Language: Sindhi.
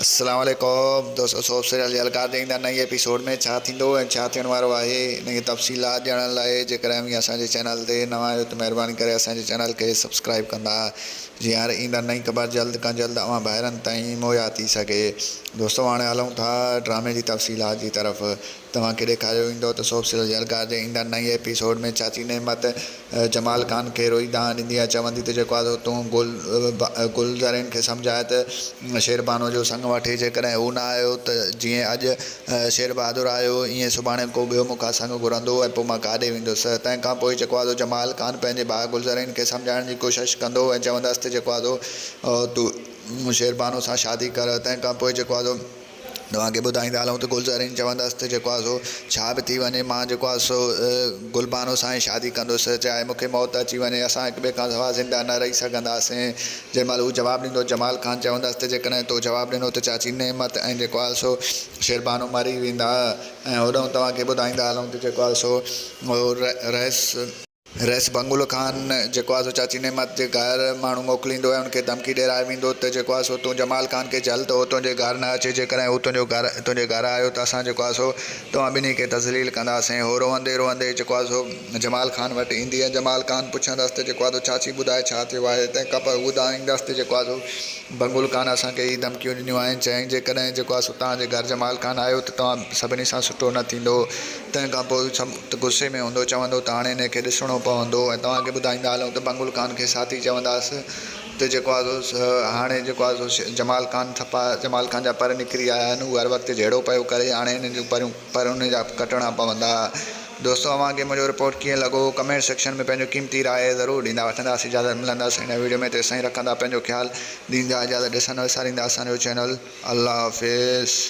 السلام عليڪم دوستو سوپ سيريل يلغار جي ايندڙ نئين ايپيسوڊ ۾ ڇا ٿيندو ۽ ڇا ٿيڻ وارو آهي ان جي تفصيلات ڄاڻڻ لاء جيڪڏهن اوهين اسان جي چينل تي نوان آهيو ته مهرباني ڪري اسان جي چينل کي سبسڪرائب ڪندا جيئن هر ايندڙ نئين خبر جلد کان جلد اوهان ڀائرن تائين مهيا ٿي سگهي دوستو هاڻي هلون ٿا ڊرامي جي تفصيلات جي طرف توهان کي ڏيکاريو ويندو ته سوپ سيريل يلغار جي ايندڙ نئين ايپيسوڊ ۾ چاچي نعمت جمال خان کي روئي دانهن ڏيندي ۽ چوندي ته جيڪو آزو تون گل گل زرين کي سمجهاء ته شير بانو جو سڱ وٺي جيڪڏهن هو نه آيو ته جيئن اڄ شير بهادر آيو ايئن سڀاڻي ڪو ٻيو مون کان سڱ گهرندو ۽ پوء مان ڪاڏي ويندس. تنهن کان پوء جيڪو آزو جمال خان پنهنجي ڀاء گل زرين کي سمجهائڻ جي ڪوشش ڪندو ۽ چوندس ته جيڪو آزو تون شير بانو سان شادي ڪر تنهن کان پوء جيڪو آزو توهان کي ٻڌائيندا هلون ته گل زرين چوندس ته جيڪو آهي سو ڇا به ٿي وڃي مان جيڪو آهي سو گل بانو سان ئي شادي ڪندس چاهي مون کي موت اچي وڃي اسان هڪ ٻئي کان سواء زنده نه رهي سگهنداسين جنهن مهل هو جواب ڏيندو جمال خان چوندس ته جيڪڏهن تو جواب ڏنو ته چاچي نعمت ۽ جيڪو آهي سو شيربانو مري ويندا ۽ هوڏانهن توهان کي ٻڌائيندا هلون ته جيڪو آهي سو رئيس رئيس بنگل خان جيڪو آهي سو چاچي نعمت جي گهر ماڻهو موڪليندو ۽ ان کي ڌمڪي ڏيرائي ويندو ته جيڪو آهي سو تون جمال خان کي جهل ته هو تنهنجي گهر نه اچي جيڪڏهن هو تنهنجو گهر تنهنجي گهر آيو ته اسان جيڪو آهي سو توهان ٻنهي کي تذليل ڪنداسين هو روئندي روئندي جيڪو آهي سو جمال خان وٽ ايندي ۽ جمال خان پڇندس ته جيڪو آهي سو چاچي ٻڌاء ڇا ٿيو آهي تنهن کان پوء هو ٻڌائيندس ته جيڪو آهي سو بنگل خان اسان کي هي ڌمڪيون ڏنيون آهن چيائين جيڪڏهن جيڪو آهي سو توهان جي گهر جمال خان آيو ته توهان سڀني سان سٺو نه ٿيندو تنهن کان پوء سڀ ته غصي ۾ هوندو، چوندو ته هاڻي انهيء کي ڏسڻو پوندو ۽ توهان کي ٻڌائيندا هلون ته بنگل خان کي ساٿي چونداس ته جيڪو آهي سو هاڻي جيڪو آهي سو جمال خان ٿپا جمال خان جا پر نڪري آيا آهن هو هر وقت جهيڙو پيو ڪري هاڻي هن جون پريون پر ان جا ڪٽڻا پوندا. دوستو اوهان کي منهنجو رپورٽ ڪيئن لڳو ڪمينٽ سيڪشن ۾ پنهنجو قيمتي راء ضرور ڏيندا وٺنداسين اجازت ملنداسين هن ويڊيو ۾ تيستائين رکندا پنهنجو خيال ڏيندا اجازت ڏسڻ نه وساريندا اسان جو چينل الله حافظ.